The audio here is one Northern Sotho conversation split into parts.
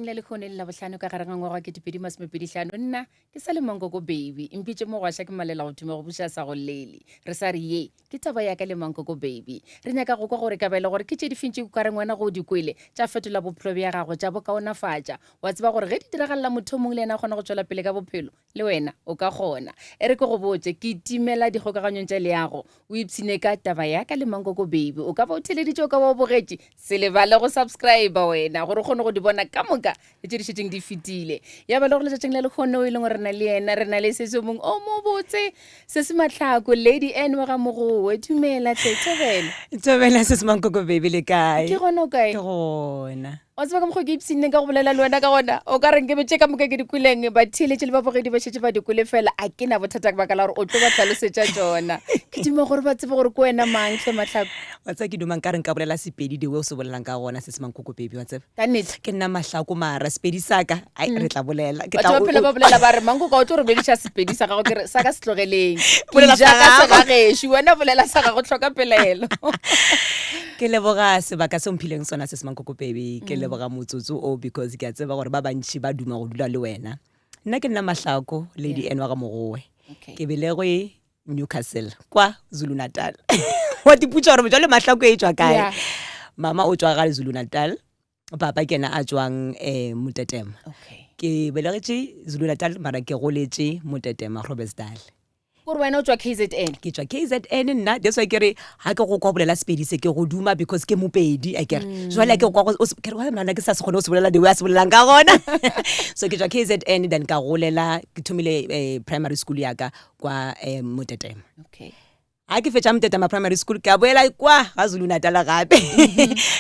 Letšatšing la lehono le Labohlano ka gare ga ngwaga wa 2025, nna ke sa le Mankoko Baby. Mpitše mogwaša ke malela go thuma go buša sa go llele. Re sa re ye ke taba ya ka le Mankoko Baby. Re nyaka go kwa gore ka ba e le gore ke tše difeng tše o ka reng wena go di kwele tša fetola bophelo bja gago tša bo kaonafatša. Wa tseba gore ge di diragalela motho o mongwe le yena a kgona go tšwela pele ka bophelo, le wena o ka kgona. E re ke go botše, ke timela dikgokaganyong tša leago. O ipshine ka taba ya ka le Mankoko Baby. O ka ba o theleditše, o ka ba o bogetše. Se lebale go subscribe wena gore o kgone go di bona ka moka le tše di šetšeng di fetile. Ya ba le gore letšatšing la lekgono o e leng gore re na le yena, re na le sesi o mongwe o mobotse, sesi Mahlako, Lady N wa ga Mogowe. Dumela hle, thobela. Thobela sesi Mankoko Baby le kae? Ke gona o kae? Ke gona. Wa tseba ka mokgwa ke ipshinneng ka go bolela le wena ka gona? O ka re nke tše ka moka ke di kweleng, batheeletši le babogedi ba šetše ba di kwele fela a ke na bothata ka baka la gore o tlo ba hlalosetša tšona. Ke duma gore ba tsebe gore ke wena mang hle Mahlako. Wa tseba ke duma nkare nka bolela Sepedi the way o se bolelang ka gona sesi Mankoko baby wa tseba. Ka nnete. Ke nna Mahlako mara Sepedi sa ka ai re tla bolela. Ke tla Batho ba phela ba bolela ba re Mankoko o tlo re bolediša Sepedi sa gago ke re sa ka se tlogeleng. Ke ja ka segagešo wena bolela sa gago hloka pelaelo. Ke leboga sebaka se o mphileng sona se Semankoko Baby. Ke leboga motsotso o because ke a tseba gore ba bantši ba duma go dula le wena. Nna ke nna Mahlako, Lady N wa ga Mogowe. Okay. Ke belegwe Newcastle kwa Zulu Natal. Wa tiputša gore jwale Mahlako e tšwa kae? Yeah. Mama o tšwa ga Zulu Natal, papa ke yena a tšwang eh, Motetema. Okay. Ke belegetše Zulu Natal mara ke goletše Motetema, Groblersdal. Kore wena o tšwa KZN? Ke tšwa KZN nna, that's why ke re ga ke go kwa bolela Sepedi se ke go duma because ke Mopedi akere. Jwale ke go kwa go ke re why mna ke sa se kgone go se bolela the way a se bolelang ka gona. So ke tšwa KZN then ka golela ke thomile eh, primary school ya ka kwa eh, Motetema. Okay. Ga ke fetša Motetema primary school ka boela kwa ga Zulu Natal gape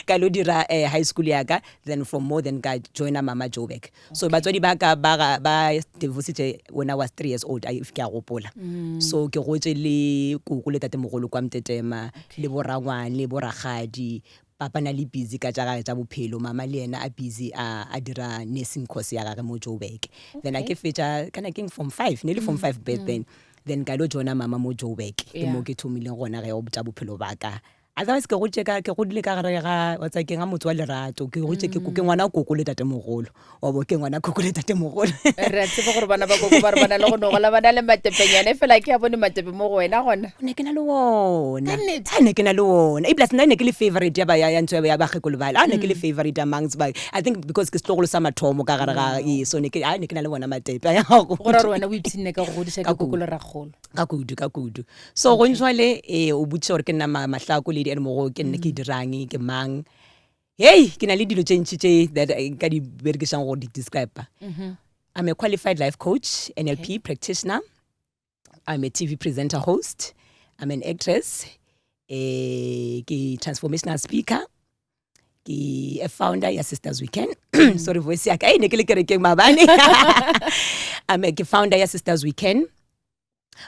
ka lo dira eh, high school ya ka then from more then ka joina mama Joburg. So batswadi ba ka ba ga ba divorcitše when I was 3 years old if ke a gopola. So ke gotše le koko le tatemogolo kwa Mtetema le bo rangwane le bo rakgadi. Papa na le busy ka tša gage tša bophelo, mama le yena a busy a a dira nursing course ya gage mo Joburg. Then a ke fetša kana keng form 5, ne le form 5 back then. Then ka lo joina mama mo Joburg. Ke mo ke thomileng gona ge tša bophelo ba ka. Otherwise ke gotše ka ke godile ka gare ga wa tseba keng ga motse wa lerato ke gotše ke ke ngwana koko le tatemogolo wa bo ke ngwana koko le tatemogolo. Re a tseba gore bana ba koko ba re ba na le go no gola ba na le matepenyana efela ke a bone matepe mo go wena gona. Ne ke na le wona. Ka nnete? A ne ke na le wona. Ebile nna ne ke le favorite ya ba ya ya ntho ya bakgekolo bale. A ne ke le favorite amongst ba I think because ke setlogolo sa mathomo ka gare ga ee so ne ke a ne ke na le wona matepe a ya go. Go ra gore wena o ipshinne ka go godiša ke koko le rakgolo. Ka kudu ka kudu. So go jwale eh o botšiša gore ke nna Mahlako Lady Anne Mogo ke nna ke dirang ke mang. Hei ke na le dilo tše ntši tše that nka di berekišang go di describe. I'm a qualified life coach, NLP practitioner. I'm a TV presenter host. I'm an actress. Eh ke transformational speaker. Ke a founder ya Sisters We Can. Sorry voice ya ka e ne ke le kerekeng maabane. I'm a ke founder ya Sisters We Can.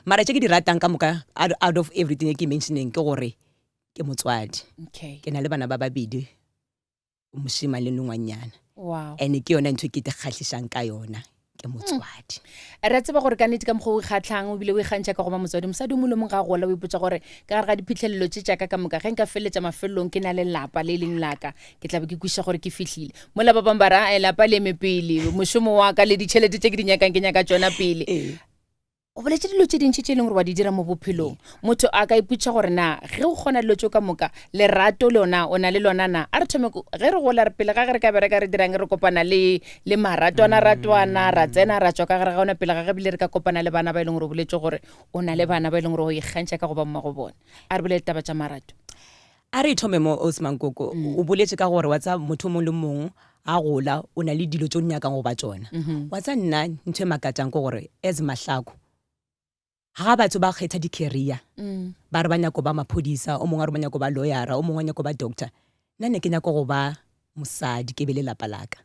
Mara tše ke di ratang ka moka out, out of everything e ke mentioneng ke gore ke motswadi. Okay. Ke na le bana ba babedi, mošemane le ngwanyana. Wow. And ke yona ntho e ke te kgahlišang ka yona, ke motswadi. Re a tseba gore ka nnete ka mokgwa o ikgatlhang o bile o ikgantšha ka go ba motswadi. Mosadi o mongwe le mongwe ga a gola o ipotša gore ka gare ga diphihlelelo tše tša ka ka moka ge nka feleletša mafelelong ke na le lapa le leng la ka, ke tla be ke kwešiša gore ke fihlile. Mola ba bangwe ba re, ae lapa le eme pele, mošomo wa ka le ditšhelete tše ke di nyakang ke nyaka tšona pele. Ee. O boletše dilo tše dintši tše e leng gore wa di dira mo bophelong. Motho a ka ipotšiša gore na ge o kgona dilo tšeo ka moka, lerato lona o na le lona na? A re thome ge re gola re pele ga ge re ka bereka re dirang re kopana le le maratwana-ratwana, ra tsena ra tšwa ka gare ga ona pele ga ge bile re ka kopana le bana ba e leng gore o boletše gore o na le bana ba e leng gore o ikgantšha ka go ba mmago bona. A re bolele taba tša marato. A re thome mo Ausi Mankoko, o boletše ka gore wa tseba motho o mongwe le mongwe a gola o na le dilo tše o nyakang go ba tšona. Wa tseba nna ntho e makatšang ke gore as Mahlako ga batho ba kgetha di-career ba re ba nyako ba maphodisa, o mongwe a re ba nyako ba lawyera, o mongwe a nyako ba doctor, nna ne ke nyako go ba mosadi ke be le lapa la ka.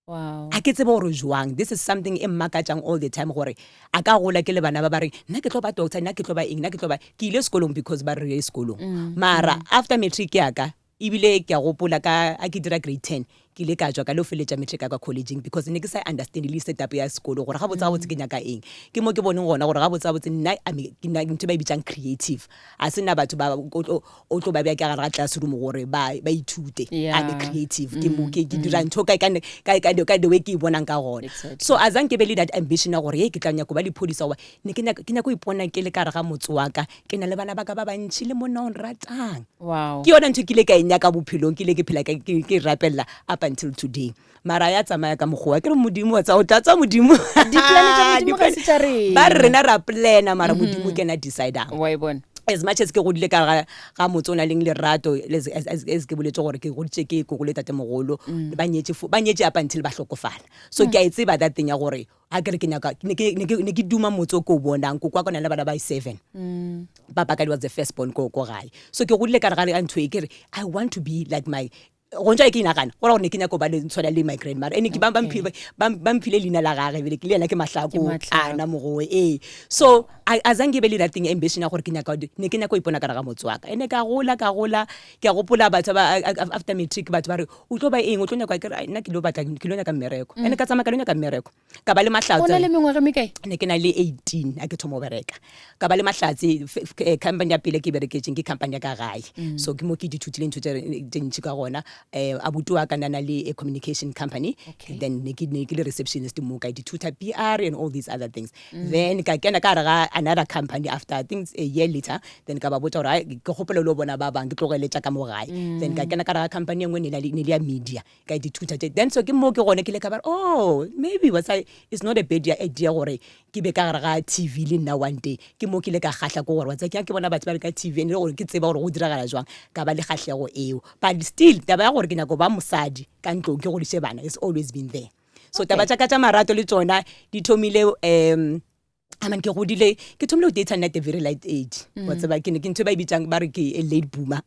Wow. A ke tsebe gore jwang this is something e mmakatšang all the time gore a ka gola ke le bana ba ba reng nna ke tlo ba doctor nna ke tlo ba eng nna ke tlo ba ke ile sekolong because ba re re ye sekolong mara after matric ya ka ebile ke a gopola ka a ke dira grade 10 Ke ile ka tšwa ka lo feletša matric ya ka collegeng because ne ke sa understand le set up ya sekolo gore gabotse gabotse ke nyaka eng. Ke mo ke boneng gona gore gabotse gabotse nna I'm a, ke nna ntho e ba e bitsang creative. A se nna batho ba o tlo o tlo ba bea ka gare ga classroom gore ba ba ithute. I'm a Yeah. creative. Ke mo ke ke dira ntho ka ka ka ka ka the way ke e bonang ka gona. Exactly. So azange ke be le that ambition ya gore ye ke tla nyaka go ba lephodisa goba ne ke nyaka ke nyaka go ipona ke le ka gare ga motse wa ka ke na le bana ba ka ba bantši le monna o nratang. Wow. Ke yona ntho e ke ile ka e nyaka bophelong ke ile ke phela ka ke ke rapelela up until today. Mara ya tsamaya ka mokgwa ke re Modimo wa tsa o tlatsa Modimo. Diplane tša Modimo ga se tša rena. Ba re rena ra plana mara Modimo ke yena a decidang. Wa e bona. As much as ke godile ka ga ga motse o na leng lerato as, as, as, as ke boletse gore ke goditše ke koko le tatemogolo ba nyetše fo- ba nyetše up until ba hlokofala. So ke a e tseba that thing ya gore ga ke re ke nyaka ne ke ne ke ne ke duma motse o ke o bonang koko wa ka o na le bana ba 7. Papa ka was the first born ko ko gae. So ke godile ka re ga ntho e ke re I want to be like my go ntse ke inagana go ra gore ne ke nyaka go ba le tshwana le my grandmother ene ke ba ba mphile ba ba mphile leina la gage ebile ke le yena ke Mahlako Ke a na mogoe ee so a a zange be le that thing ambition ya gore ke nyaka ne ke nyaka go ipona ka gare ga motse wa ka ene ka gola ka gola ke a gopola batho ba after matric batho ba re o tlo ba eng o tlo nyaka ke re nna ke lo batla ke lo nyaka mmereko ene ka tsamaya ka lo nyaka mmereko ka ba le O na mahlatse le mengwaga e mekae? ne ke na le 18 a ke thoma go bereka ka ba le mahlatse company ya pele ke bereketseng ke company ya ka gae so ke mo ke dithutileng ntho tse ntši ka gona um abuti wa ka na na le a communication company Okay. then ne ke ne ke le receptionist mo ka ithuta PR and all these other things then ka kena ka gare ga another company after I think a year later then ka ba botsa gore ai ke kgopela le go bona ba bang ke tlogele tša ka mo gae then ka kena ka gare ga company e nngwe ne le ya media ka dithuta tše then so ke mo ke gone ke le ka ba oh maybe what's I it's not a bad idea gore ke be ka gare ga TV le nna one day ke mo ke ile ka kgahla ko gore wa tseba ke ke bona batho ba le ka TV and le gore ke tseba gore go diragala jwang ka ba le kgahlego eo but still taba ya gore ke nyaka go ba mosadi ka ntlong ke godiše bana it's always been there so taba tša ka tša marato le tšona di thomile um I mean, ke godile ke thomile go data nna at a very late age wa tseba ke ne ke ntho e ba e bitsang ba re ke a late boomer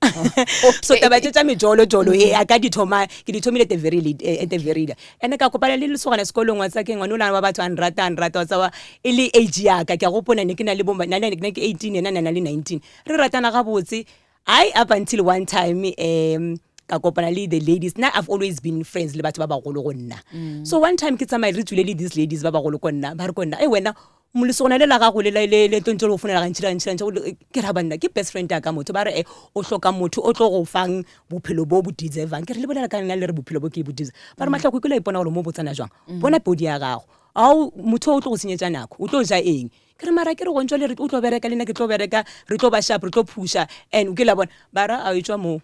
so taba tše tša mejolojolo e a ka di thoma ke di thomile at a very late at a very ene ka kopana le lesogana sekolong wa tseba ke ngwana ola wa batho a nrata a nrata wa tseba e le age ya ka ke a gopola ne ke na le bo nna ne ke 18 yena na le 19 re ratana gabotse ai up until one time um ka kopana le the ladies nna i've always been friends le batho ba bagolo go nna so one time ke tsamaye re tswile le these ladies ba bagolo ko nna ba re ko nna e wena lesogana le la gago le le le tlo ntse le go fonela gantši gantši gantši ke ra banna ke best friend ya ka motho ba re e o hloka motho o tlo go fang bophelo bo bo deservang ke re le bolela ka nna le re bophelo bo ke bo deserve ba re Mahlako ke la ipona gore mo botsana jwang bona podi ya gago ao motho o tlo go senyetša nako o tlo ja eng ke re mara ke re gontšwa le re o tlo bereka le nna ke tlo bereka re tlo ba sharp re tlo phusha and ke la bona ba ra a e tswa moo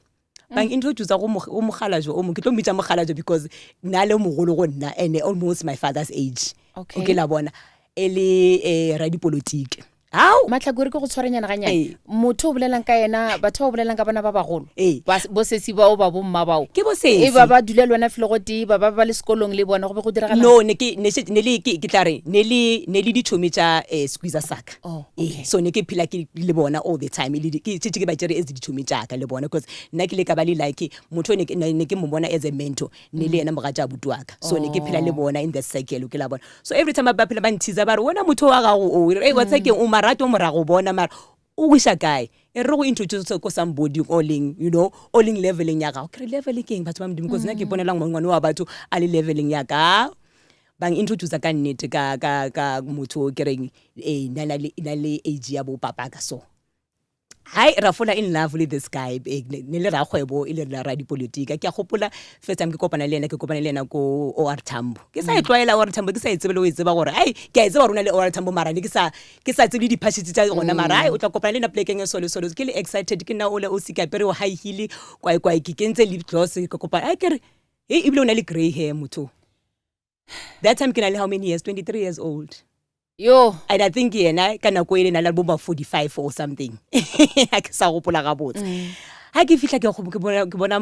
bang introduce go go mogalajo o mo ke tlo mmitsa mogalajo because nna le mogolo go nna and almost my father's age Okay. o ke la bona e le eh, radipolotiki ao Mahlako re ke go tshwarenyana ganyane Ee. motho o bolelang ka yena batho ba o bolelang ka bona ba bagolo Ee. Ba- bosesi bao ba bomma bao Ke bosesi. e ba ba dula le wena felo go tee ba ba ba le sekolong le bona go be go diragala no ne ke ne šetše- ne le ke ke tla re ne le ne le ditšhomi tša eh, squeezer saka Oh, Ee, okay. so ne ke phela ke le bona all the time e le di- ke šetše ke ba tšere as ditšhomi tša ka le bona because nna ke ile ka ba le like motho o ne ke ne ne ke mo bona as a mentor ne le yena mogatša abuti wa ka so ne ke phela le bona in the circle ke la bona so every time ba phela ba nthiza ba re wena motho wa gago o re wa tsaya keng o marato morago bona mara o go iša kae e re go introduce ko somebody o leng you know o leng leveleng ya gago ke re level ke eng batho ba modimo because nna ke iponela ngwane wa batho a le leveleng ya ka bang introduce ka nnete ka ka ka motho o ke reng eh na na le na le age ya bo papa ka so hai ra fola in love with this guy eh, ne ne le rakgwebo e le la radipolitika ke a gopola first time ke kopana le ena ke kopana le ena ko OR Tambo ke sa e tlwaela OR Tambo ke sa e tsebe le o e tseba gore ai ke a e tseba gore o na le OR Tambo mara ne ke sa ke sa tsebe le diphasitse tsa gona mara ai o tla kopana le nna plekeng e solo solo ke le excited ke nna ole o se ke apere o high heel kwai kwai ke kentse lip gloss ke kopana ai ke re e ebile o na le grey hair motho that time ke na le how many years 23 years old yo and i think yena ka nako e le na le bo ma 45 or something ha ke sa gopola gabotse ha ke fihla ke go- ke bona ke bona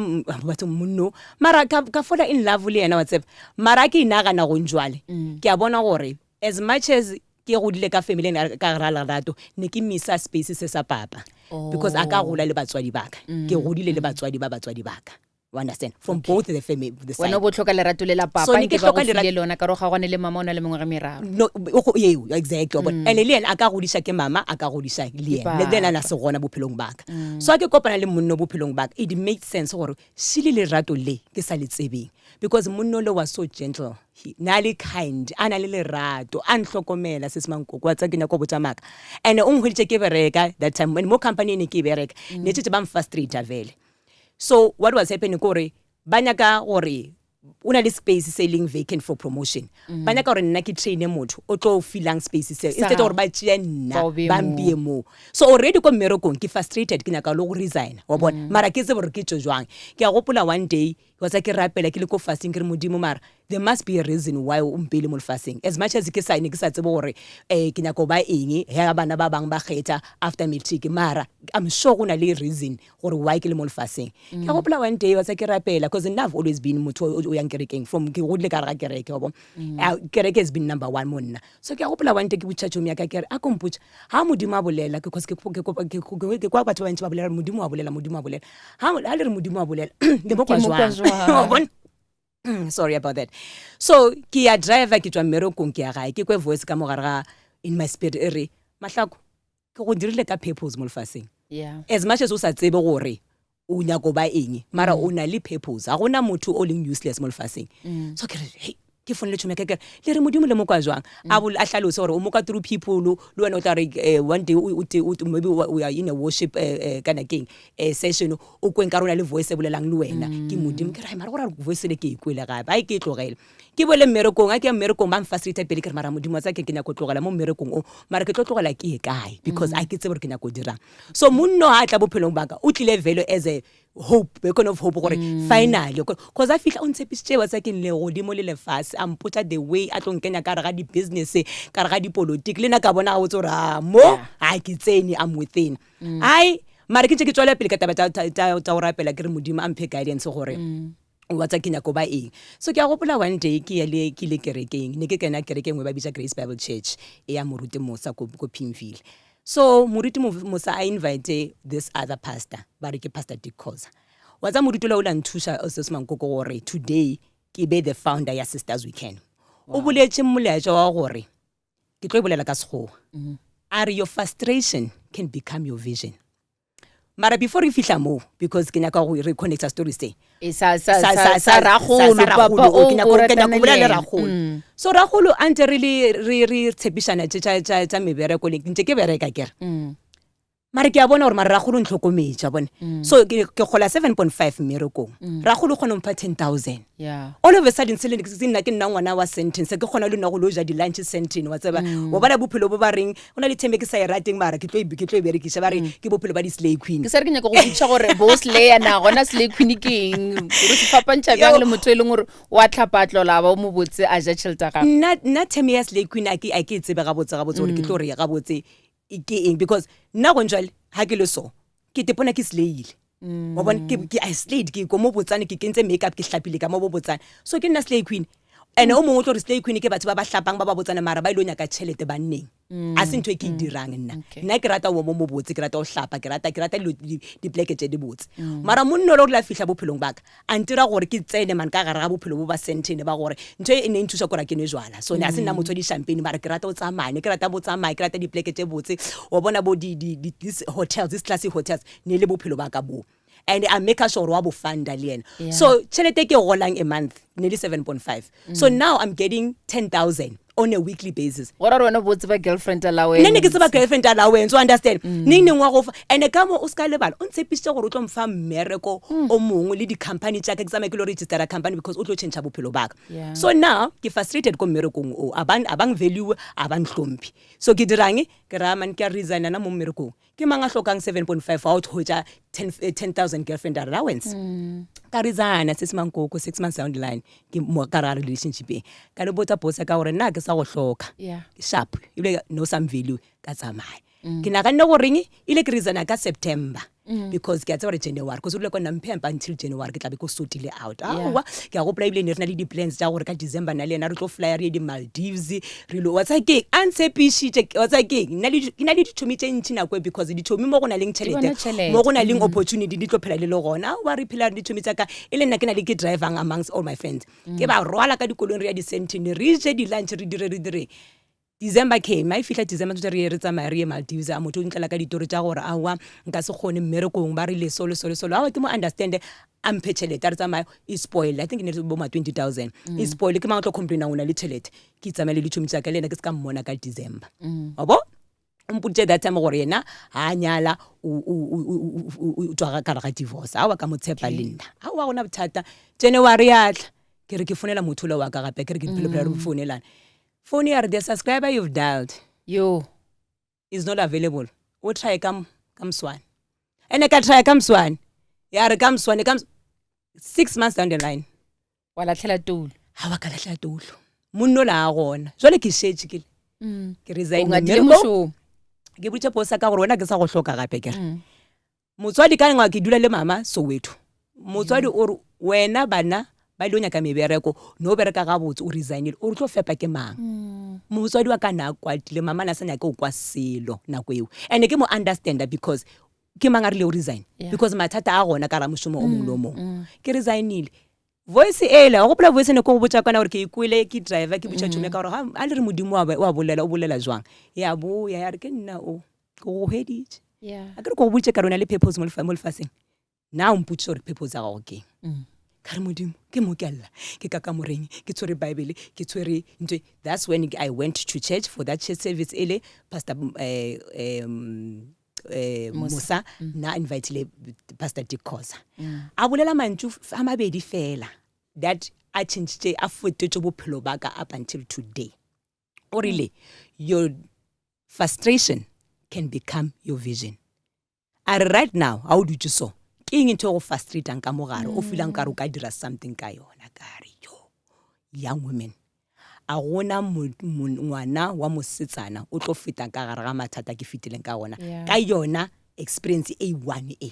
batho monno mara ka ka fola in love le yena wa tseba mara ke inagana go njwale ke a bona gore as much as ke godile ka family ena ka gare ga lerato ne ke missa space se sa papa because a ka gola le batswadi ba ka ke godile le batswadi ba batswadi ba ka. You understand? From okay. both the family the side. Wena o bo hloka lerato le la papa so, nke ba go file lona ka roga gone le mama o na le mengwaga meraro. No, eo exactly wa bona. And le yena a ka godiša ke mama a ka godiša le yena. Le yena na se gona bophelong ba ka. So a ke kopana le monno bophelong ba ka it made sense gore šile lerato le ke sa le tsebeng because monno le was so gentle. He na le kind, a na le lerato, a nhlokomela sis Mankoko wa tseba ke nyaka go botša maaka. And o nhweditše ke bereka that time and mo company e ne ke e bereka ne tšetše ba nfrustrate vele. So what was happening ke gore ba nyaka gore o na le space se e leng vacant for promotion mm. ba nyaka gore nna ke traine motho o tlo fillang space seo instead gore ba tšee nna ba mpie moo so already ko mmerekong ke frustrated ke nyaka le go resigna wa bona mm. mara ke tsebe gore ke tšo jwang ke a gopola one day wa tsa ke rapela ke le ko fasting ke re modimo mara there must be a reason why o mpeile mo lefaseng as much as ke sa ne ke sa tsebe gore um ke nyaka go ba eng ge bana ba bangwe ba kgetha after matric mara i'm sure go na le reason gore why ke le mo lefaseng ke a gopola one day wa tsa ke rapela because nna i've always been motho o yang kerekeng from ke godile ka gare ga kereke wa bo kereke has been number one mo nna so ke a gopola one day ke botša tšhomi ya ka ke re a ko mpotša ga modimo a bolela because ke kwa batho ba bantši ba bolela modimo wa bolela modimo wa bolela ga le re modimo wa bolela le mo kwa jwang wa bona sorry about that so ke ya driver ke tswa mmerekong ke ya gae ke kwe voice ka mogare ga in my spirit e re mahlako ke go dirile ka purpose mo lefaseng yeah. as much as o sa tsebe gore o nyako ba eng mara mm. o na le purpose ga gona motho o leng useless mo lefaseng mm. so ke re hey ke fonele tšhomi ka kere le re modimo le mokwa jwang mm. a hlalose gore o moka through people le wena o tla re eh, one day maybe we are in a worship eh, eh, kana keng session o kweng ka rona le voice e bolelang le wena ke modimo ke re mara gore voice le ke e kwele gape a ke e tlogele Ke boele mmerekong, a ke ya mmerekong ba mfacilitator pele ke re mara modimo wa tsaya ke ke nyako tlogela mo mmerekong o mara ke tlo tlogela ke ye kae because a ke tsebe gore ke nyako dirang. So monno ha a tla bophelong baka o tlile vele as a hope, beacon of hope gore finally cause a fihla o ntshepisitše wa tsaya ke legodimo le lefase a mpotša the way a tlo nkenya ka gare ga di-business ka gare ga dipolotiki le nna ka bona gabotse gore a mo a ke tsene I'm within. Ai mara ke ntse ke tswela pele ka taba tša go rapela ke re modimo a mphe guidance gore wa tsa ke nyako ba eng so ke a gopola one day ke ye ke ile kerekeng ne ke kena kereke nngwe ba bitsa Grace Bible Church e ya moruti Mosa ko ko Pimville so moruti Mosa a invite this other pastor ba re ke pastor Dick Khoza wa tsa moruti ola o la nthuša se se mankoko gore today ke be the founder ya Sisters We Can o boletše molaetša wa gore ke tlo e bolela ka sekgowa a re your frustration can become your vision mara before re fihla moo because ke nyaka go re connecta story se e, sa sa sa sa ragolo papa o ke nyaka ke nyaka bolela le ragolo mm. so ragolo a ntse re le re re tshepišana tše tša tša tša mebereko le ntse ke bereka ke re mm. mara ke a bona gore mara ragolo ntlhokometša bone mm. so ke ke gola 7.5 mmerekong ragolo kgona mpha 10000 yeah all of a sudden se le se nna ke nna ngwana wa sentence ke kgona le nna go lo ja di-lunch sentence wa tseba wa bona bophelo bo ba reng go na le theme ke sa e rateng mara ke tlo e, ke tlo e berekiša ba re mm. ke bophelo ba di-slay queen ke sa re ke nyaka go botša gore bo slayer na gona slay queen ke eng re se fapantšha bjang le motho e leng gore wa tlhapa a tlola ba o mo botse a ja tšhelete ya gagwe nna nna theme ya slay queen a ke a ke e tsebe gabotse gabotse gore ke tlo re gabotse ke eng because nna gong jwale ga ke le so ke tepona ke slayile mm. wa bona ke ke i slayed ke ko mo botsane ke kentse makeup ke hlapile ka mo bo botsane so ke nna slay queen and o mongwe o tlo re slay queen ke batho ba ba hlapang ba ba botsane mara ba ile go nyaka tšhelete banneng mm. a se ntho e ke e mm. dirang nna nna ke rata mo mo botse ke rata go hlapa ke rata ke rata dilo dipleke tše di botse mm. mara monno le gore la fihla bophelong baka a ntira gore ke tsene man ka gare ga bophelo bo ba sentene ba gore ntho e ne e nthuša kore ke nwe jwala so ne a se nna motho wa di-champagne mara ke rata go tsamaya ne ke rata bo tsamaya ke rata dipleke tše botse wa bona bo di-these hotels these classy hotels ne le bophelo ba ka boo and a make sure wa bo funda le yena Yeah. so tšhelete ke e golang a month ne le 7.5 so now i'm getting 10000 on a weekly basis go ra gore wena bo tseba girlfriend allowance nne ne ke tseba girlfriend allowance o understand mm. neng neng wa go fa and ka mo o se ka lebala o ntshepisitse gore o tlo mfa mmereko mm. o mongwe le di-company tša ka ke tsamaye ke lo registera company because o tlo change bophelo baka yeah. so now ke frustrated ko mmerekong o a bang value a bang hlomphe so ke dirang ke raya man ke a resigna na mo mmerekong ke mang a hlokang 7.5 wa o hwetša 10000 girlfriend allowance mm. ka resigna se se mankoko six months down the line ke mo ka ra relationship e ka le botsa boss ka gore nna ke sa go hloka yeah. sharp ebile no some value ka tsamaya mm. ke naganne goreng ile ke resigna ka september Because ke a tseba gore January, cause o rile ko nna mphe mpa until January ke tla be ke o sortile out. Aowa, ke a gopola ebile ne re na le di-plans tša gore ka December nna le yena re tlo flya re ye di-Maldives, re lo, wa tseba keng, a ntshepišitše, wa tseba keng, nna le, ke na le ditšhomi tše ntši nako e because ditšhomi mo go na leng Di bona tšhelete, tšhelete. mo go na leng opportunity di tlo phela di le gona. Aowa, re phela ditšhomi tša ka, e le nna ke na le ke drivang amongst all my friends. Ke ba rwala ka dikoloing re ya di-Sandton, re je di-lunch, re dire, re direng. December came, a e fihla December tšatši re ye re tsamaya re ye Maldives, a motho o ntlela ka ditoro tša gore aowa nka se kgone mmerekong ba rile so le so le so, aowa ke mo understand a mphe tšhelete a re tsamaya e spoil, I think ne le bo ma 20,000 e spoil, ke mang o tlo complainang o na le tšhelete, ke itsamaye le ditšhomi tša ka le yena ke se ka mmona ka December, wa bo? O mpoditše that time gore yena ga a nyala o tšwa ka gare ga divorce, aowa ka mo tshepa le nna, aowa ga gona bothata. January ya tla ke re ke founela motho ola wa ka gape, ke re ke phela re founelana. Phone ya re the subscriber you've dialed Yo. is not available. O try ka ka mswane. Ene ka try ka mswane. Ya re ka mswane ka 6 months down the line. Wa latlhela toulo. Ha wa ka latlhela toulo. Monno la a gona. Jwale ke šetše ke ke O resign ngadile mmereko. mošomo. Ke boditše boss ka gore wena ke sa go hloka gape ke re. Motswadi ka ngwa ke dula le mama Soweto. Motswadi o re wena bana ba ile go nyaka mebereko no bereka gabotse o resignile o re tlo fepa ke mang. Motswadi wa ka na a kwatile mama na sa nyake go kwa selo nako eo. And ke mo understanda because ke mang a rile o resign because mathata a gona ka ra mošomo o mongwe le o mongwe. Ke resignile. Voice ela, o gopola voice ne ko go botša kana gore ke ikwele ke driver ke botša tšhomi ka gore a le re modimo wa bolela o bolela jwang. Ya boya ya re ke nna o. Ke go hweditše. Yeah. A ke re ko go boditše ka re o na le purpose mo lefaseng. Na o mpotšiša gore purpose ya gago ke eng? Ka re modimo, ke mo ke a lla. Ke ka kamoreng, ke tshwere Bible, ke tshwere ntho. That's when I went to church for that church service ele Pastor Musa na invitile Pastor Dick Khoza. A bolela mantšu a mabedi fela that a changitše, a fetotše bophelo ba ka up until today. O rile, your frustration can become your vision. A re right now ha o dutše so, ke eng ntho e go frustratang ka mogare, o feelang kare o ka dira something ka yona. Ka re yo, young women, a gona ngwana wa mosetsana o tlo feta ka gare ga mathata ke fetileng ka gona, ka yona experience e one e.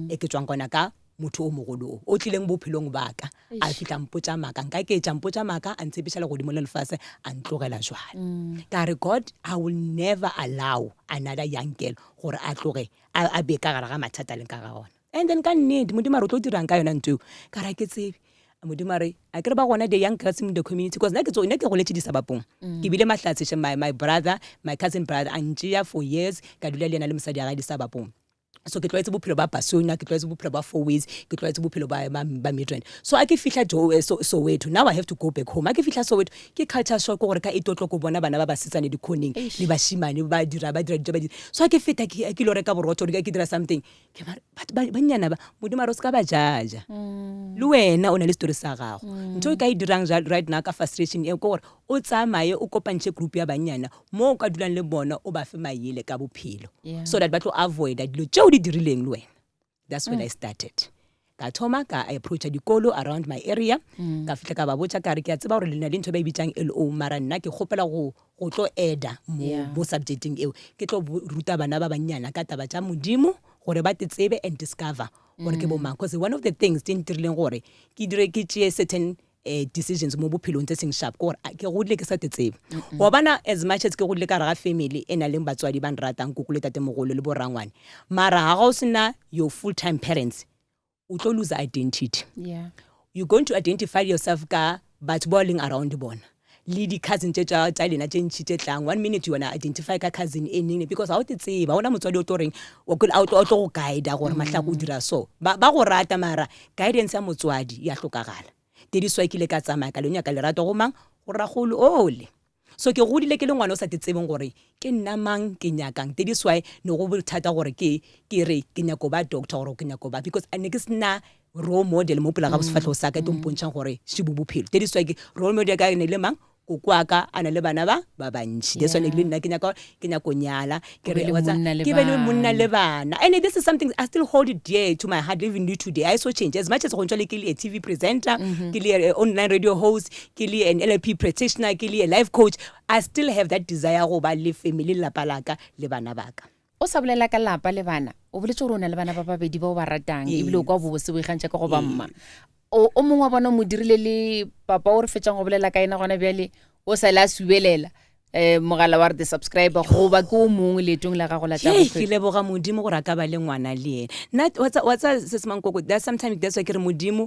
E ke tšwang gona ka motho o mogolo o o tlileng bophelong ba ka, a fihla mpotša maaka, nka ke etša mpotša maaka, a ntshepiša legodimo le lefase, a ntlogela jwale. Ka re, God, I will never allow another young girl gore a tloge a, a be ka gare ga mathata a leng ka ga ona. And then ka nnete, Modimo a re, o tlo dirang ka yona ntho eo? Ka re, ga ke tsebe. Modimo a re, a ke re ba gona the young girls in the community, because nna ke tso, nna ke goletše disabapong. Ke bile mahlatse, my, my brother, my cousin brother, a ntšea for years, ka dula le yena le mosadi wa gage disabapong. So ke tlwaetse bophelo ba Basona, ke tlwaetse bophelo ba Fourways, ke tlwaetse bophelo ba, ba, ba Midrand. So a ke fihla Jo, eh, so, Soweto, now I have to go back home. A ke fihla Soweto, ke culture shock gore ka eight o'clock o bona bana ba basetsana dikhoneng le bashimane ba dira, ba dira dilo ba dira. So a ke feta ke, ke lo reka borotho, ke dira something. Ke ba re, batho ba, bannyana ba, Modimo a re o se ka ba judge. Le wena o na le story sa gago. Ntho e ka e dirang right now ka frustration eo ke gore o tsamaye o kopantšhe group ya bannyana mo o ka dulang le bona o ba fe maele ka bophelo Yeah. so that ba tlo avoida dilo tšeo di dirileng le wena. That's when I started. Ka thoma ka approacha dikolo around my area, ka fihla ka ba botša ka re ke a tseba gore le na le ntho e ba e bitsang LO, mara nna ke kgopela go go tlo adda mo Yeah. mo subjecteng eo, ke tlo ruta bana ba bannyana ka taba tša Modimo gore ba te tsebe and discover gore ke bo mang. Because one of the things tse ntirileng gore ke dire ke tšee certain decisions mo bophelong tse seng sharp ke gore ke godile ke sa te tsebe. Wa bona as much as ke godile ka gare ga family e nang le batswadi ba nratang, koko le tatemogolo le borangwane, mara ga o sena your full time parents, o tlo lose identity. Yeah. You're going to identify yourself ka batho ba o leng around bona le di-cousin tše tša tša lena tše ntši tše tlang. One minute you wanna identify ka cousin e neng, because ga o te tseba, ga ona motswadi o tlo reng, o tlo go guida gore Mahlako o dira so. Ba go rata mara guidance ya motswadi ya hlokagala. That is why ke ile ka tsamaya ka lo nyaka lerato go mang, go rragolo ole. So ke godile ke le ngwana o sa te tsebeng gore ke nna mang, ke nyakang. That is why ne go bothata gore ke ke re ke nyako ba doctor gore ke nyako ba, because ne ke sena role model mo pela ga sefahlego sa ka e tlo mpontšhang gore še bo bophelo. That is why ke role model ka ne le mang, koko wa ka a na le bana ba ba bantši. That's why ne le nna ke nyaka ke nyako nyala, ke O be re le wa tseba, monna le ke be le monna le bana. bana. And this is something I still hold it dear to my heart even today. I so change as much as go ntšwa le ke le a TV presenter, ke le a online radio host, ke le an NLP practitioner, ke le a life coach, I still have that desire go ba le family, lelapa la ka le bana ba ka. O sa bolela ka lapa le bana, o boletše gore o na le bana ba babedi ba o ba ratang ebile o kwa bobose bo ikgantšha ka go ba mma. O, o mongwe wa bona o mo dirile le papa o re fetšang go bolela ka yena gona bjale, o sa le a subelela um mogala wa re the subscriber goba ke o mongwe leetong la gago la tša Hei, ke bophelo. leboga modimo gore a ka ba le ngwana le yena nna wa tsa- wa tsa se se mankoko that's sometimes that's why ke re modimo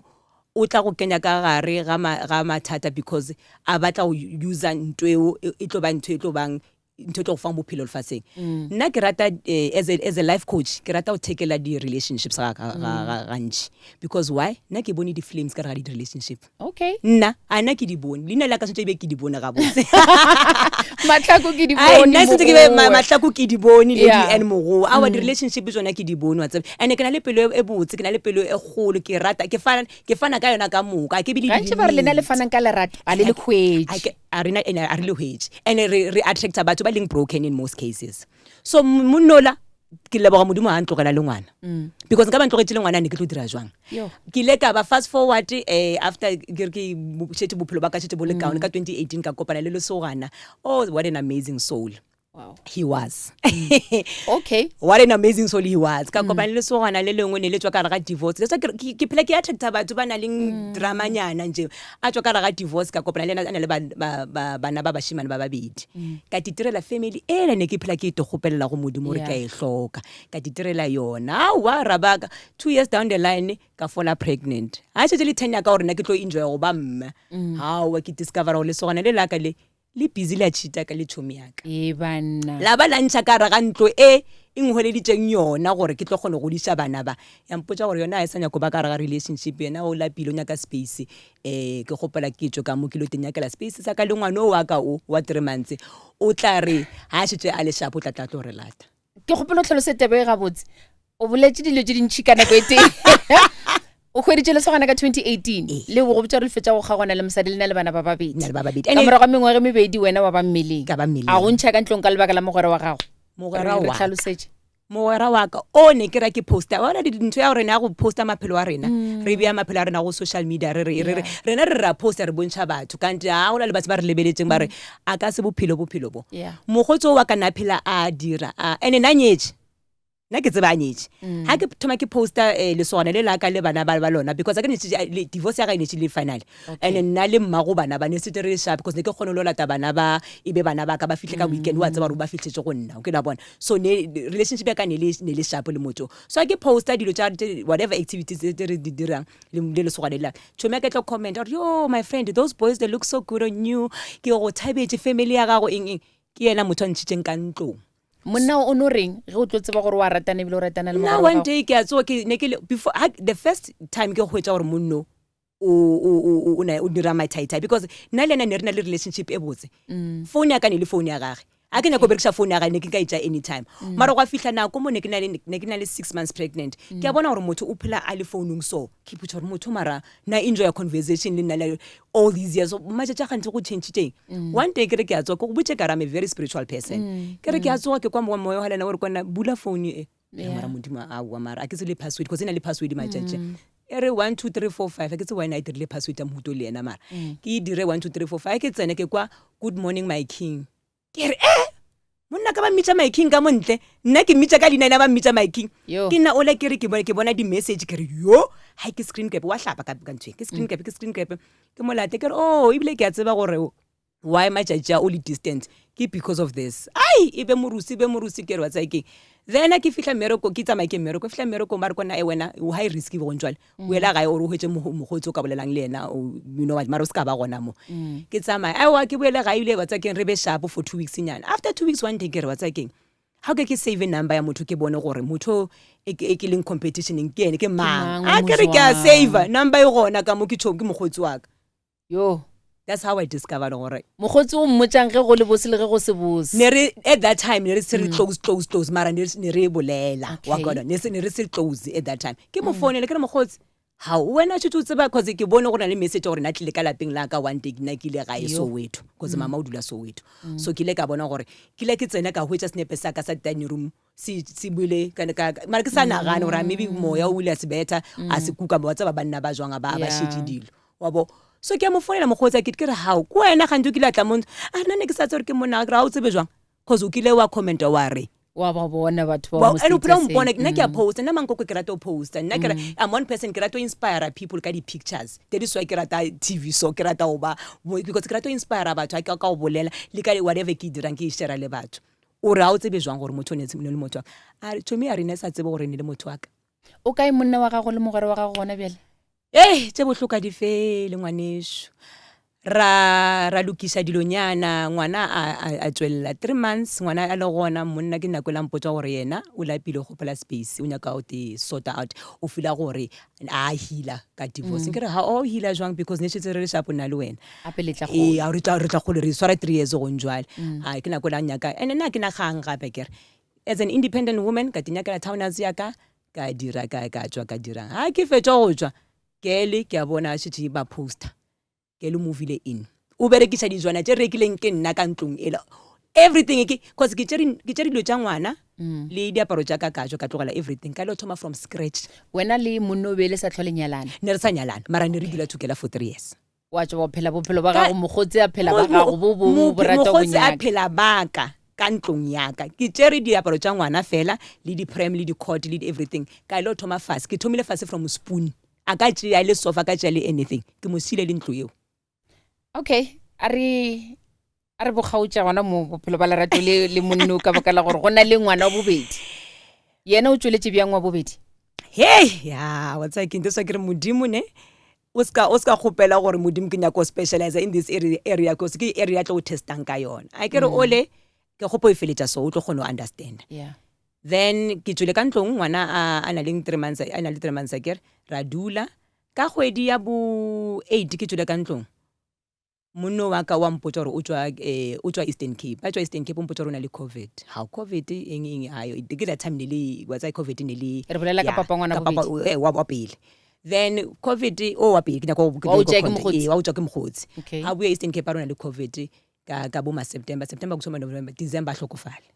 o tla go kenya ka gare ga ma- ga mathata because a batla go user ntho eo e e tlo ba ntho e tlo bang ntho e tlo go fang bophelo lefatsheng mm. nna ke rata eh, as, a, as a life coach ke rata go thekela di-relationships gantši because why nna ke bone di-flames ka re ga di-relationship okay nna a nna ke di bone leina la ka santse be ke di bone gabotse matlhako ke di bone nna santse ke be matlhako ke di bone le di and mogoa awa mm. di-relationship tsona ke di bone wa tsebe and ke na le pelo e botse ke na le pelo e kgolo ke rata ke fana ke fana ka yona ka moka ke bile gantši ba re lena le fanang ka lerato a le le khwetše a rena ene a re le hwetše and re re attracta batho ba leng broken in most cases so monnola ke leboga modimo ga ntlogela le ngwana mm. because nka ba ntlogetše le ngwana ne ke tlo dira jwang ke ile ka ba fast forward eh, after ke re ke šetše bophelo ba ka šetše bo le kaone mm. ka 2018 ka kopana le lesogana oh what an amazing soul Wow. He was. Okay. What an amazing soul he was. Ka kopana le lesogana le lengwe ne le tswa ka gare ga divorce. That's why ke ke phela ke attracta batho ba na leng mm. drama nyana nje. A tswa ka gare ga divorce ka kopana le ena a na le bana ba bashimane ba babedi. Mm. Ka titirela family ela ne ke phela ke itogopelela go modimo gore ka e hloka. Ka titirela yona. Aowa rabaka 2 years down the line ka fola pregnant. Ha šetše le 10 ya ka gore nna ke tlo enjoy go ba mme. Mm. Haowa ke discover gore lesogana le laka le le busy la cheata ka le tšhomi ya ka. Ee banna. La ba la ntšha ka gare ga ntlo e e nhweleditšeng yona gore ke tlo kgona go godiša bana ba. Ya mpotša gore yona ga e sa nyako ba ka gare ga relationship, yena o lapile o nyaka space. Um ke kgopela ke tšwe ka mo ke lo tinyakela space sa ka le ngwana o wa ka o wa three months o tla re ga a šetše a le sharp o tla tla a tlo re lata. Ke kgopela o tlhalose taba e gabotse. O boletše dilo tše dintšhi ka nako e tee. O hweditše lesogana ka 2018 le go botša gore le fetša go kgaogana le mosadi le na le bana ba babedi. Na le ba babedi. Ka morago ga mengwaga e mebedi wena wa ba mmeleng. Ka ba mmeleng. A go ntšha ka ntlong ka lebaka la mogwera wa gago. Mogwera Re wa ka. tlhalosetše. Mogwera wa ka o ne ke ra ke posta wa bona ntho ya rena ya go posta maphelo a rena mm. re bea maphelo a rena go social media re re re rena re ra posta re bontšha batho kante ga go na le batho ba re lebeletseng ba re mm. a ka se bophelo bophelo bo mokgotsi o wa ka na phela a dira a ene na nyetše nna ke tseba a nyetše mm. ga ke thoma ke posta eh, lesogana le laka le bana ba lona because a ke ne divorce ya ga e netse le final and nna le mmago bana ba ne sete re sharp because ne ke kgone lo lata bana ba e be bana ba ka ba fihle ka weekend wa tseba gore ba fihletse go nna o ke la bona so ne relationship ya ka ne le ne le sharp le motho so a ke posta dilo tša whatever activities tse re di dirang le le lesogana le laka tšhomi ya ka tlo comment gore yo my friend those boys they look so good on you ke go thabetse family ya gago eng eng ke yena motho a ntšhitšeng ka ntlong Monna o no reng ge o tlo tseba gore wa ratana ebile o ratana le nna mogwera wa one gago? day ke a tsoga ke ne ke le before ha, the first time ke hwetša gore monno o o o o o dira mathaithai because nna le ena ne re na le relationship e botse mm. phone ya ka ne le phone ya gage a ke nyako berekiša phone ya gage ne ke nka e tša anytime mm. mara gwa fihla nako mo ne ke na le six months pregnant mm. ke a bona gore motho o phela a le founung so ke ipotša gore motho mara na enjoy a conversation le nna le all these years matšatši a gantsi go changiteng mm. one day ke re ke a tsoga ke go botše ka re I'm a very spiritual person mm. ke re ke a mm. tsoga ke kwa moya wa lena gore kwana bula phone e yeah. mara modimo aowa mara a ke tse le password because e na le password matšatši mm. e re 1 2 3 4 5 a ke tse wena e dirile password ya mohuto le yena mara mm. ke e dire 1 2 3 4 5 ke tsene ke kwa good morning my king Ke re, Eh! Monna ka ba mmitša my king ka mo ntle, nna ke mmitša ka leina ena ba mmitša my king. Yo. Ke nna ola ke re ke bona ke bona di-message ke re yo, hai ke screen grab wa hlapa ka ka ntho e, ke screen grab ke screen grab. Ke mo late ke re oh ebile ke a tseba gore why matšatši a o le distant ke because of this. Ai e be morusi e be morusi ke re wa tseba keng. Then ke fihla mmereko ke tsamaya ke mmereko, ke fihla mmerekong ba re ko nna e wena o high risk gong jwale. boela gae ore o hwetše mokgotsi o ka bolelang le yena you know what mara o se ka ba gona mo mm. ke tsamaya aowa ke boele gae ile batsa keng re be sharp for two weeks nyana after two weeks one day ke re batsa keng ga ke ke save number ya motho ke bone gore motho e ke e leng competitioneng ke ene ke mang a ke re ke a save number e gona ka mo ke tšhong ke mokgotsi wa ka Yo. That's how I discovered gore. Mokgotsi o mmotšang ge go le bose le ge go se bose. Ne re at that time ne re se re mm. close close close mara ne ne re bolela wa gona ne se ne re se close at that time. Ke mo mm. founele ke re mokgotsi ha wena tšhutse o tseba cause ke bone go na le message gore na tlile ka lapeng la ka one day nna ke ile gae Soweto cause mm. mama o dula Soweto so ke ile ka bona gore ke ile ke tsena ka hwetša senepe sa ka sa dining room se se buile ka ka mara ke sa nagane gore maybe moya o ile a se betha a se kuka wa tseba banna ba jwang ba ba šetše dilo wa bo so ke a mo founela mokgotsi ke ke re hao ko wena gantsi o kile a tla mo a nna ne ke sa tse gore ke monna ke re ga o tsebe jwang cause o kile wa commenta wa re Wa ba bona batho ba mo and o phela o statuseng. mpona nna ke a posta nna mankoko ke rata go posta nna ke I'm one person ke rata go inspire people ka di-pictures. That is why ke rata TV so ke rata go ba because ke rata go inspire batho ha ka go bolela le ka whatever ke e dirang ke e share le batho. O re ha o tsebe jwang gore motho o ne le motho wa ka. A re chomi a re ne sa tsebe gore ne le motho wa ka. O kae monna wa gago le mogwera wa gago gona bjale? Ei, tše bohloko a di fele ngwanešu. Ra ra lokiša dilonyana, ngwana a a a tšwelela three months ngwana a le gona, monna ke nako e la mpotša gore yena o lapile o kgopela space, o nyaka go te sorta out, o feela gore a healer ka divorce. Ke re ha o healer jwang because ne šetse re le sharp nna le wena. Gape le tla Ee, a re tla re tla kgole re swara three years gong jwale. A ke nako e la nyaka and nna ha ke na kgang gape akere. As an independent woman ka te nyakela townhouse ya ka, ka dira ka ka tšwa ka dirang ha ke fetša go tšwa kele ke a bona a šetše ba poster kele movile in o berekiša dijwana tše rekileng ke nna ka ntlong ela everything ke cause ke tšere ke tšere dilo tša ngwana mm. le diaparo tša ka ka tšwa ka tlogela everything ka lo thoma from scratch wena le monno be le sa tlhole nyalana ne re sa nyalana mara ne re dula together for 3 years wa tšwa wa phela bophelo ba gago mokgotsi a phela ba gago bo bongwe bo rata go mokgotsi a phela baka ka ntlong yaka ke tšere diaparo tša ngwana fela le di-pram le di-cot le di-everything ka ile thoma fase ke thomile fase from spoon a ka tšea le sofa ka tšea le anything ke mo siile le ntlo eo okay a re a re bokgaotša gona mo bophelo ba lerato le le monno ka baka la gore go na le ngwana wa bobedi yena o tšweletše bjang wa bobedi hei ya wa tsaya keng that's why ke re modimo ne o ska o ska kgopela gore modimo ke nyako specialize in this area area cause ke area tlo o testang ka yona a ke re mm. ole ke kgopo e feletša so o tlo kgone go understand yeah then ke tswele ka ntlong ngwana a a na leng three months a na le three months a kere ra dula ka kgwedi ya bo eight ke tswele ka ntlong Monno wa ka wa mpotša gore o tšwa eh, o tšwa Eastern Cape. Ba tšwa Eastern Cape o mpotša gore o na le COVID. How COVID eng eng ayo ke that time ne le wa tsaya COVID ne le Re bolela ka ya, papa ngwana ka papa bobedi. eh, wa wa pele. Then COVID o wa pele ke nyaka go Wa o tšea ke mokgotsi. Eh, wa o tšwa ke mokgotsi. Okay. A buya Eastern Cape a re o na le COVID ka ka bo ma September, September, October, November, December a hlokofala.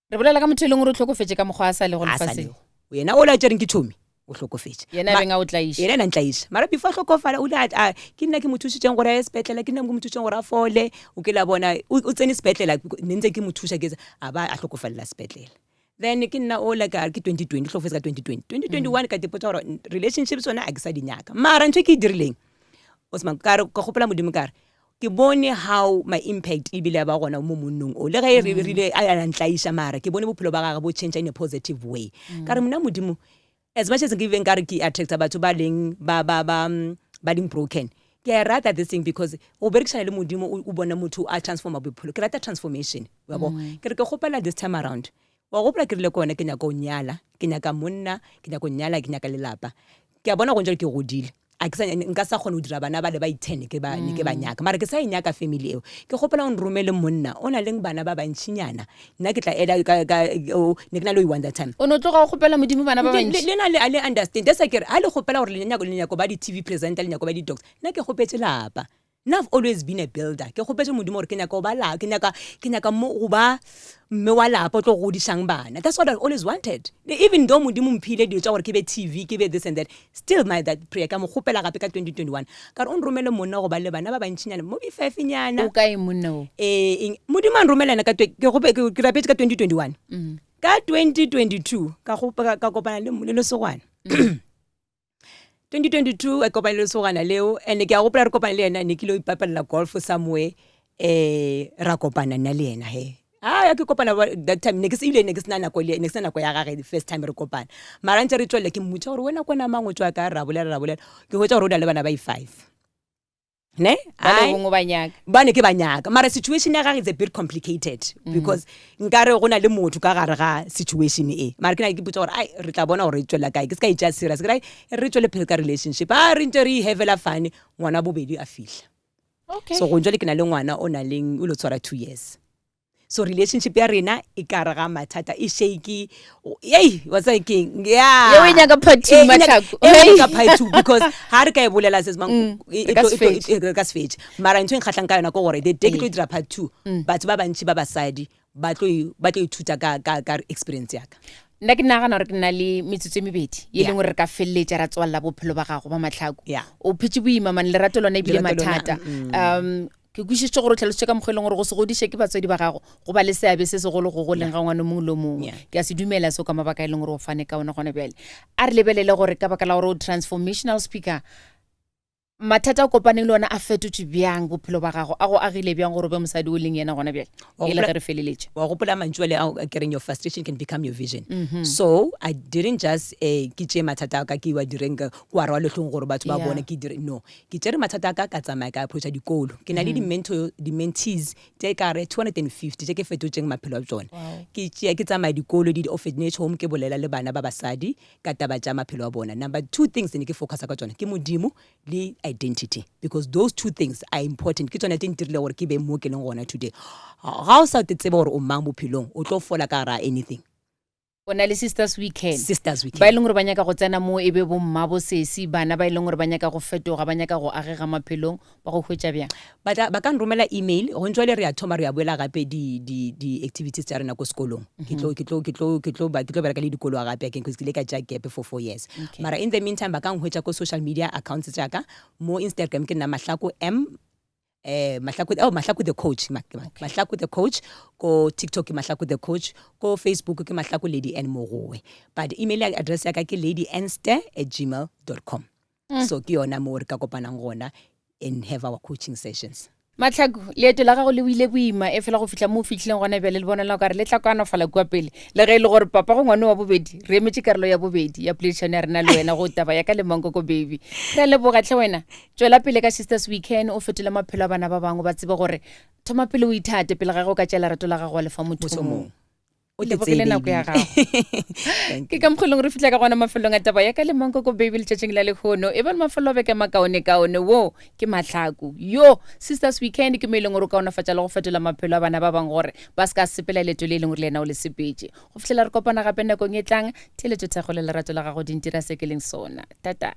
Re bolela ka motho e leng gore o hlokofetše ka mokgwa a sa lego A sa lefaseng. lego. Yena o la tšereng ke Tommy o hlokofetše. Yena a Ma- beng a o tlaiša. Yena a ntlaiša. Mara before a hlokofala o ile a, a ke nna ke mo thušitšeng gore a ye sepetlele, ke nna ke mo thušitšeng gore a fole. O kile a bona o, o tsene sepetlele ne ntse ke mo thuša ke a ba a hlokofalela sepetlele. Then ke nna o la ka ke 2020 hlokofetse ka 2020. 2021 ka ipotša gore relationships tsona a ke sa di nyaka. Mara ntho e ke e dirileng Osman ka re ka gopela modimo ka re ke bone how my impact e bile ya ba gona mo monnong o le ge e re rile a a ntlaiša mara ke bone bophelo ba gagwe bo change in a positive way ka re mna modimo as much as ke beng ka re ke attracta batho ba leng ba ba ba ba leng broken ke a e rata this thing because go berekišana le modimo o o bona motho a transforma bophelo ke rata transformation wa bo ke re ke kgopela this time around wa gopola ke rile ko wena ke nyaka go nyala ke nyaka monna ke nyaka go nyala ke nyaka lelapa ke a bona go njalo ke godile a ke sa nka sa kgona go dira bana ba le ba i-ten ke ba ne ke ba nyaka mara ke sa e nyaka family eo ke kgopela o nromele monna o na leng bana ba bantšinyana nna ke tla ela ka ka o ne ke na le o one that time O no tloga o kgopela modimo bana ba le bantši. le na le a le understand that's why ke re ha le kgopela gore le nyako le nyako ba di-tv presenter le nyako ba di-doctor nna ke kgopetse lapa Nna I've always been a builder. Ke kgopetše Modimo gore ke nyaka go ba la, ke nyaka, ke nyaka mo go ba mme wa lapa o tlo godišang bana. That's what I've always wanted. Even though Modimo mphile dilo tša gore ke be TV, ke be this and that, still my that prayer ka mo kgopela gape ka 2021. Ka re o nromele monna go ba le bana ba bantšinyana, mo be five nyana. O kae monna o? Eh, eng, Modimo a nromela yena ka ke gope ke ke rapetše ka 2021. Ka 2022 ka gopa ka kopana le le lesogwana. 2022 a kopane le lesogana leo and ke a gopola re kopane le yena ne ke ile ipapalela golf somewhere eh ra kopana nna le yena he a ya ke kopana that time ne ke se ile ne ke sena nako le ne ke sena nako ya gage the first time re kopana mara ntse re tswelele ke mmotsa gore wena kona mang o tswa ka ra bolela ra bolela ke hwetša gore o na le bana ba i-five ne Ba le Ai. bongwe ba nyaka. ba ne ke ba nyaka mara situation ya gage is a bit complicated mm. because nkare go na le motho ka gare ga situation e mara ke na ke ipotsa gore ai re tla bona gore e tswelela kae ke se ka itšea serious ke re re tswele pele ka relationship a re ntse re ihevela fane ngwana bobedi a fihla Okay. so go njale ke na le ngwana o na leng o lo tshwara two years so relationship ya rena e ka re ga mathata e shake ei wa tsaya keng yeah Yeo e nyaka part two, Eh, e nyaka- Matlhako. e nyaka part two because ha re ka e bolela se mang Mm, e- re e ka tlo- se e tlo- fetše. e- re ka se fetše mara ntho e nkgatlhang ka yona ke gore the day ke tlo Ee. dira part two batho ba bantši ba basadi ba tlo e- ba tlo ithuta ka ka ka experience ya ka nna ke nagana gore ke na le metsotso e mebedi ye e Yeah. leng gore re ka feleletša ra tswalela bophelo ba gago ba matlhako Yeah. o phetse boima mane lerato lona ebile Lerato lona, mathata um Ke kwešišitše gore o hlalošitše ka mokgwa e leng gore go se godiše ke batswadi ba gago go ba le seabe se segolo go goleng ga ngwana o mongwe le o mongwe. Yeah. Ke a se dumela seo ka mabaka a e leng gore o fane ka ona gona bjale. A re lebelele gore ka baka la gore o transformational speaker, mathata a o kopaneng le ona a fetotše bjang bophelo ba gago, a go agile bjang gore o be mosadi o leng yena gona bjale, Wa e le gopola- ge re feleletša. wa gopola mantšu ale ao a kereng your frustration can become your vision so i didn't just eh, ke tšee mathata a ka ke wa direng ka ko wa rewa lehlong gore batho ba Yeah. bone ke dire no Ke tšere mathata a ka ka tsamaya ka approacha dikolo. Ke na le di-mentor, di-mentees tše ka re 250 tše ke fetotšeng maphelo a tšona. Ke tšea ke tsamaya dikolo le di-orphanage home ke bolela le bana ba basadi ka taba tša maphelo a bona. Number two things ne ke focusa ka tšona ke Modimo le identity because those two things are important. Ke tšona tše ntirile gore ke be mo ke leng gona today. Ga o sa te tsebe gore o mang bophelong o tlo fola ka gara anything. O na le Sisters Weekend. Sisters Weekend. Ba e leng gore ba nyaka go tsena mo e be bomma bosesi, bana ba e leng gore ba nyaka go fetoga, ba nyaka go agega maphelong, ba go hwetša bjang? Ba tla, ba ka nromela email. Go ntšwa le re a thoma re a boela gape di, di, di activities tša rena ko sekolong. Ke tlo, ke tlo, ke tlo, ke tlo ba, ke tlo bereka le dikolo gape again because ke ile ka tšea gap for four years. Okay. Mara in the meantime ba ka nhwetša ko social media accounts tša ka. Mo Instagram ke nna Mahlako M eh Mahlaku oh Mahlaku the coach Ma, okay. Mahlaku the coach ko TikTok ke Mahlaku the coach ko Facebook ke Mahlaku Lady N Mogowe but email address ya ka ke ladynster@gmail.com mm. so ke yona mo re ka kopanang gona and have our coaching sessions. Mahlaku, leeto la gago le ile boima e fela go fihla mo o fihlileng gona bjale le bonala o ka re le tla kwanofala kua pele le ge e le gore papa go ngwane wa bobedi re emetše karolo ya bobedi ya poledišano ya rena le wena go taba ya ka le Mankoko Baby. Re a leboga tlhe wena. Tšwela pele ka Sisters Weekend o fetole maphelo a bana ba bangwe ba tsebe gore thoma pele o ithate pele ga ge o ka tšea lerato la gago wa lefa motho Motho mongwe. mongwe. O te Lebogile tsebe, nako ya baby. gago. Thank Ke you. ka mokgwa e leng re fihla ka gona mafelong a taba ya ka le Mankoko Baby letšatšing la lehono. E ba le mafelo a beke a makaonekaone. Wo ke mahlaku. Yo, Sisters Weekend ke mo e leng gore o kaonafatša le go fetola maphelo a bana ba bangwe gore ba se ka sepela leeto le e leng gore le yena o le sepetše. Go fihlela re kopana gape nakong e tlang, theeletšo, thekgo le lerato la gago di ntira se ke leng sona. Tata.